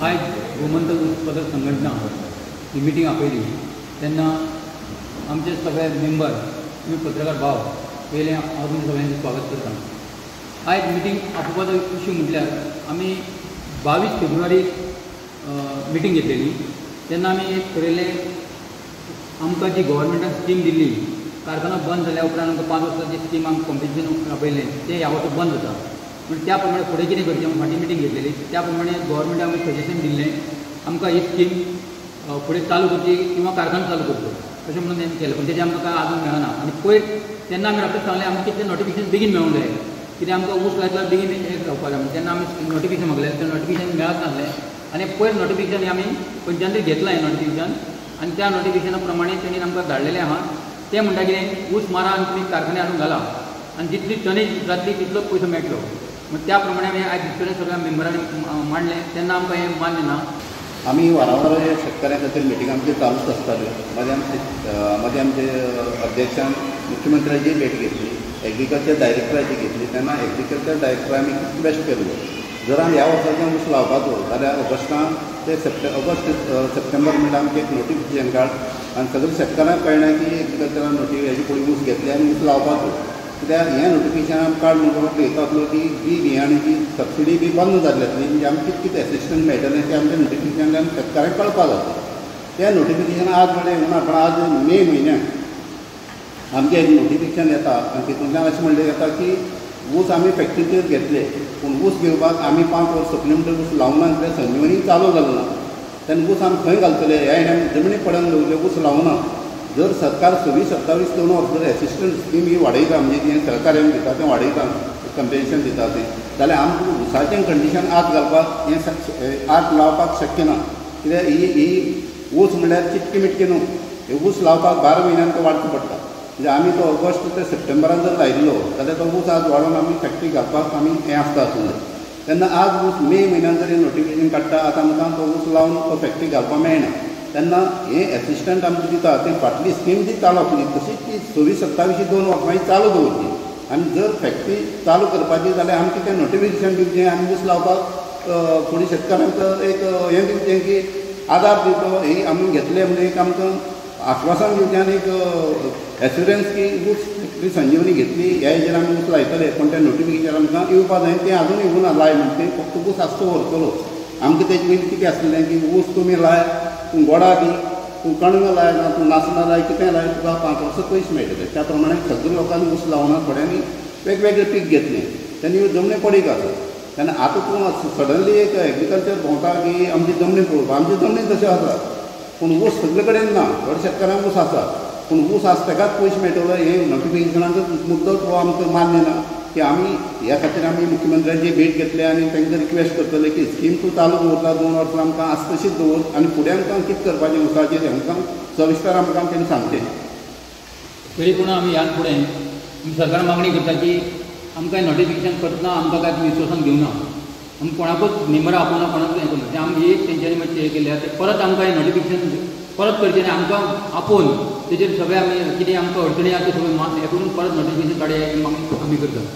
आयज गोमंतक उत्पादक संघटना ही मिटींग आपयली तेन्ना आमचे सगळे मेंबर तुमी पत्रकार भाव पयलें हांव तुमचें सगळ्यांचें स्वागत करता. आयज मिटींग आपोवपाचो इश्यू म्हटल्यार आमी 22 फेब्रुवारीक मिटींग घेतलेली तेन्ना आमी एक थरयलें, आमकां जी गव्हर्मेंटान स्कीम दिल्ली कारखानो बंद जाल्या उपरांत आमकां 5 वर्सां जी स्कीम आमकां कॉम्पिटिशन आपयलें तें ह्या वर्सा बंद जाता, पूण त्या प्रमाणे फुडें कितें करचें म्हूण फाटीं मिटींग घेतलेली. त्या प्रमाणे गव्हर्मेंटान आमी सजेशन दिल्लें आमकां ही स्कीम फुडें चालू करची किंवा कारखानो चालू करचो अशें म्हणून तेणी केलें, पूण तेजें आमकां कांय आजून मेळना. आनी पयर तेन्ना आमी रोखडेंच सांगलें आमकां कितलें नोटिफिकेशन बेगीन मेळूंक जाय, कित्याक आमकां ऊस लायतलो बेगीन रावपाक जाय. तेन्ना आमी नोटिफिकेशन मागलें, तें नोटिफिकेशन मेळत नासलें आनी पयर नोटिफिकेशन आमी खंयच्यान तरी घेतलां हें नोटिफिकेशन आनी त्या नोटिफिकेशना प्रमाणे तेणी आमकां धाडलेलें आहा. तें म्हणटा कितें ऊस मारा आनी तुमी कारखाने हाडून घाला आनी जितली टनेज जातली तितलो पयसो मेळटलो. मग त्या प्रमाणे आमी आयज दुसऱ्या सगळ्या मेंबरांनी मांडलें तेन्ना आमकां हें मान्य ना. आमी वारंवार शेतकऱ्यां खातीर मिटिंग आमची चालूच आसताल्यो. मदीं आमचे अध्यक्षान मुख्यमंत्र्याची भेट घेतली, एग्रीकल्चर डायरेक्टराची घेतली. तेन्ना एग्रीकल्चर डायरेक्टर आमी रिक्वेस्ट केल्लो जर आमी ह्या वर्साच्यान ऊस लावपाचो जाल्यार ऑगस्टान ते ऑगस्ट सप्टेंबर म्हणल्यार आमचें एक नोटिफिकेशन काड आनी सगळ्या शेतकारांक कळना की एग्रीकल्चरान हेजे फुडें ऊस घेतले आनी ऊस लावपाचो. कित्याक हें नोटिफिकेशन आमकां काड म्हणून येता आसलो की बी बियाण्याची सबसिडी बी बंद जाल्ली आसली, म्हणजे आमकां कितें कितें एसिस्टंट मेळटलें तें आमच्या नोटिफिकेशनान शेतकारांक कळपाक जाता. तें नोटिफिकेशन आज म्हणल्यार येवना, पण आज मे म्हयन्याक आमचें एक नोटिफिकेशन येता आनी तितूंतल्यान अशें म्हणलें येता की ऊस आमी फॅक्ट्रीचेर घेतले, पूण ऊस घेवपाक आमी 5 वर्स सोंपली म्हणटकीर ऊस लावना, कित्याक संजीवनी चालू जालो ना. तेन्ना ऊस आमी खंय घालतले ह्या हेणे जमनी पडून दवरले, ऊस लावना. जर सरकार 26 27 2 वर्सां जर एसिस्टंट स्कीम ही वाडयता, म्हणजे जें सहकार्य आमी दिता तें वाडयता, कंपेन्सेशन दिता तें, जाल्यार आमकां ऊसाचें कंडिशन आत घालपाक हें आत लावपाक शक्य ना. कित्याक ही ऊस म्हणल्यार चिटकी मिटकी न्हू, हे ऊस लावपाक 12 म्हयन्यान तो वाडचो पडटा. म्हणजे आमी तो ऑगस्ट ते सप्टेंबरान जर लायिल्लो जाल्यार तो ऊस आज वाडोवन आमी फॅक्टरी घालपाक आमी हें आसता आसूंक जाय. तेन्ना आज ऊस मे म्हयन्यान जर हें नोटिफिकेशन काडटा, आतां आमकां तो ऊस लावन तो फॅक्टरी घालपाक मेळना. तेन्ना हें एसिस्टंट आमकां दिता तें फाटली स्कीम जी चालू आसली तशीच ती 26 27 2 वर्सां चालू दवरची आनी जर फॅक्टरी चालू करपाची जाल्यार आमकां तें नोटिफिकेशन दिवचें आनी ऊस लावपाक फुडें शेतकारांक एक हें दिवचें की आदार दिवचो. ही आमी घेतले म्हणजे एक आमकां आश्वासन दिवचें आनी एक एश्युरन्स की ऊस फॅक्टरी संजीवनी घेतली ह्या हेजेर आमी ऊस लायतले, पूण तें नोटिफिकेशन आमकां येवपा जाय, तें आजून येवना. लाय म्हणटा तें फक्त ऊस आसतो व्हरतलो. आमकां तेजे पयलीं कितें आसलें की ऊस तुमी लाय, तूं गोडा दी, तूं कणगां लाय ना तूं नासनां लाय, कितें लाय, तुका 5 वर्सां पयशे मेळटले. त्या प्रमाणे सगळे लोकांनी ऊस लावना, थोड्यांनी वेगवेगळे पीक घेतलें, तेन्ना जमनी पडीक आसा. तेन्ना आतां तूं सडनली एक एग्रीकल्चर भोंवता की आमची जमनी पळोवपा, आमची जमनी तश्यो आसा पूण ऊस सगळे कडेन ना, थोड्या शेतकारांक ऊस आसा पूण ऊस आसा तेकाच पयशे मेळटलो हें नोटिफिकेशनाचो मुद्दो तो आमकां मान्य ना. की आमी ह्या खातीर आमी मुख्यमंत्र्याची भेट घेतली आनी तांकां रिक्वेस्ट करतले की स्कीम तूं चालू दवरता 2 वर्सां आमकां आस तशीच दवर आनी फुडें आमकां कितें करपाचें ऊसाचेर आमकां सविस्तर आमकां तेणी सांगचें. तरी पूण आमी ह्यान फुडें सरकार मागणी करता की आमकां नोटिफिकेशन करतना आमकां कांय विश्वासान घेवना, आमी कोणाकूच मेंबरां आपोवना, कोणाकूच हें करना. तें आमी एक तेंच्यांनी मातशें हें केलें तें परत आमकां हें नोटिफिकेशन परत करचें आनी आमकां आपोवन तेजेर सगळें आमी कितें आमकां अडचणी आसा त्यो सगळ्यो हें करून परत नोटिफिकेशन काडया ही मागणी आमी करता.